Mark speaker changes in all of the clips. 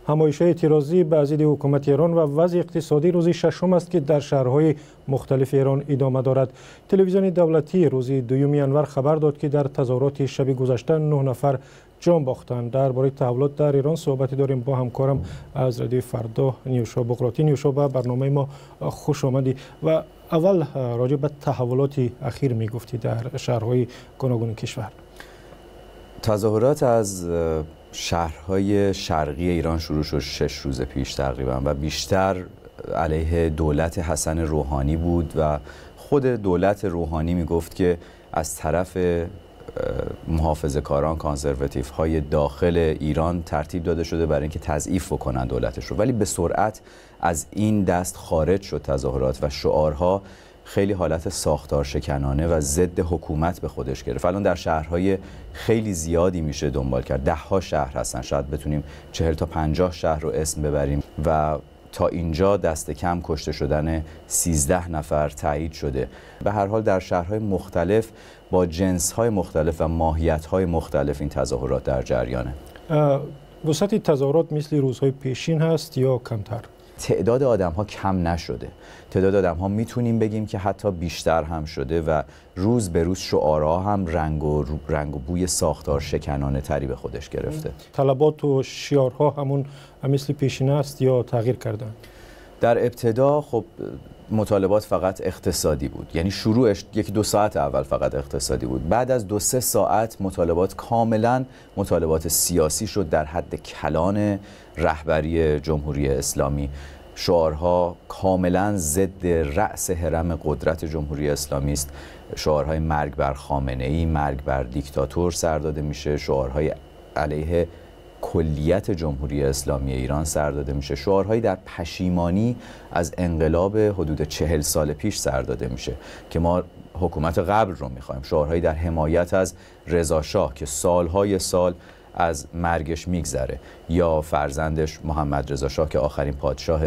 Speaker 1: Ҳамоишҳои эътирозӣ ба зидди ҳукумати Эрон ва вазъи иқтисодӣ рӯзи шашум аст, ки дар шаҳрҳои мухталифи Эрон идома дорад. Телевизиони давлатӣ рӯзи 2 январ хабар дод, ки дар тазоҳуроти шаби гузашта 9 нафар ҷон бохтанд. Дар бораи таҳаввулот дар Эрон суҳбате дорем бо ҳамкорам аз Радиои Фардо, Ниёша Буғротӣ. Ниёша, ба барномаи мо хуш омадӣ ва аввал роҷеъ ба таҳаввулоти ахир мегуфтӣ дар шаҳрҳои гуногуни кишвар.
Speaker 2: тазоҳурот аз шаҳрҳои шарқии Эрон шурӯъ шуд 6 рӯз пеш тақрибан ва бештар алайҳи дулати Ҳасан Рӯҳонӣ буд ва худ дулати Рӯҳонӣ мегуфт, ки аз тараф муҳофизакорон, консервативҳои дохили Эрон тартиб дода шуда барои инки тазъиф бикунанд дулаташ ро. вале ба суръат аз ин даст хориҷ шуд тазоҳурот ва шиорҳо хеле ҳолати сохторшиканона ва зидди ҳукумат ба худаш гирифт. الان дар шаҳрҳои хеле зиёде мише дунбол кард. Даҳҳо шаҳр ҳастанд, шояд битунем 40 то 50 шаҳр ро اسم бибарем ва то инҷо даст кам кушта шудани 13 нафар تایید шуда. به هر حال در شهرهای مختلف با جنس‌های مختلف و ماهیت‌های مختلف این تظاهرات در جریانه.
Speaker 1: وسعت تظاهرات مثل روزهای پیشین هست یا کمتر؟
Speaker 2: تعداد آدم‌ها کم نشده. تعداد آدم‌ها میتونیم بگیم که حتی بیشتر هم شده و روز به روز شعارها هم رنگ و بوی ساختار شکنانه تری به خودش گرفته.
Speaker 1: طلبات و شعارها همون مثل پیشین است یا تغییر کردن؟
Speaker 2: در ابتدا خب مطالبات فقط اقتصادی بود، یعنی شروعش 1-2 ساعت اول فقط اقتصادی بود. بعد از 2-3 ساعت مطالبات کاملا مطالبات سیاسی شد در حد کلان رهبری جمهوری اسلامی. شعارها کاملا ضد رأس هرم قدرت جمهوری اسلامی است. شعارهای مرگ بر خامنه‌ای، مرگ بر دیکتاتور سر داده میشه، شعارهای علیه کلیت جمهوری اسلامی ایران سر داده میشه، شعارهایی در پشیمانی از انقلاب حدود 40 سال پیش سر داده میشه که ما حکومت قبل رو میخوایم، شعارهایی در حمایت از رضا شاه که سالهای سال از مرگش میگذره یا فرزندش محمد رضا شاه که آخرین پادشاه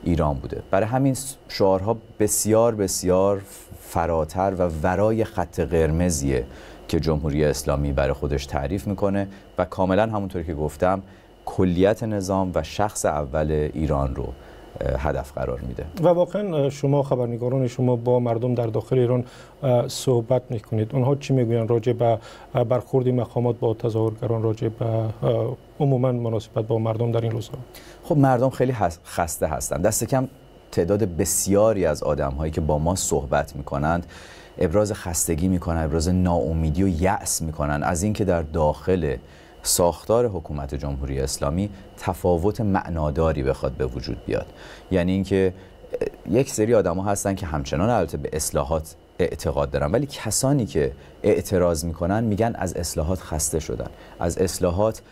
Speaker 2: ایران بوده. برای همین شعارها بسیار بسیار فراتر و ورای خط قرمزیه که جمهوری اسلامی برای خودش تعریف میکنه و کاملا همونطور که گفتم کلیت نظام و شخص اول ایران رو هدف قرار میده.
Speaker 1: و واقعا شما خبرنگاران شما با مردم در داخل ایران صحبت میکنید، اونها چی میگویند راجع به برخورد مقامات با تظاهرگران، راجع به عموما مناسبت با مردم در این روزها؟
Speaker 2: خب مردم خیلی خسته هستند. دست کم تعداد بسیاری از آدم‌هایی که با ما صحبت میکنند ابراز خستگی میکنن، ابراز ناامیدی و یأس میکنن از اینکه در داخل ساختار حکومت جمهوری اسلامی تفاوت معناداری بخواد به وجود بیاد. یعنی اینکه یک سری آدم‌ها هستن که همچنان البته به اصلاحات اعتقاد دارن، ولی کسانی که اعتراض میکنن میگن از اصلاحات خسته شدن، از اصلاحات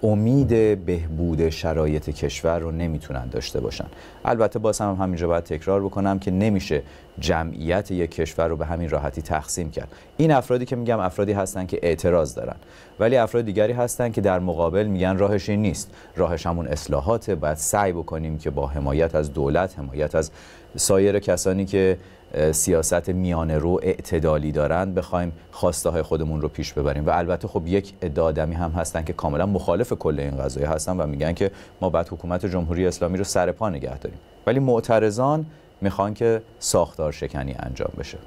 Speaker 2: امید بهبود شرایط کشور رو نمیتونن داشته باشن. البته باز هم همینجا باید تکرار بکنم که نمیشه جمعیت یک کشور رو به همین راحتی تقسیم کرد. این افرادی که میگم افرادی هستن که اعتراض دارن، ولی افراد دیگری هستن که در مقابل میگن راهش این نیست، راهش همون اصلاحاته، باید سعی بکنیم که با حمایت از دولت، حمایت از سایر کسانی که سیاست میانه رو اعتدالی دارند بخوایم خواسته های خودمون رو پیش ببریم. و البته خب یک عده آدمی هم هستن که کاملا مخالف کل این قضیه هستن و میگن که ما باید حکومت جمهوری اسلامی رو سر پا نگه داریم، ولی معترضان میخوان که ساختار شکنی انجام بشه.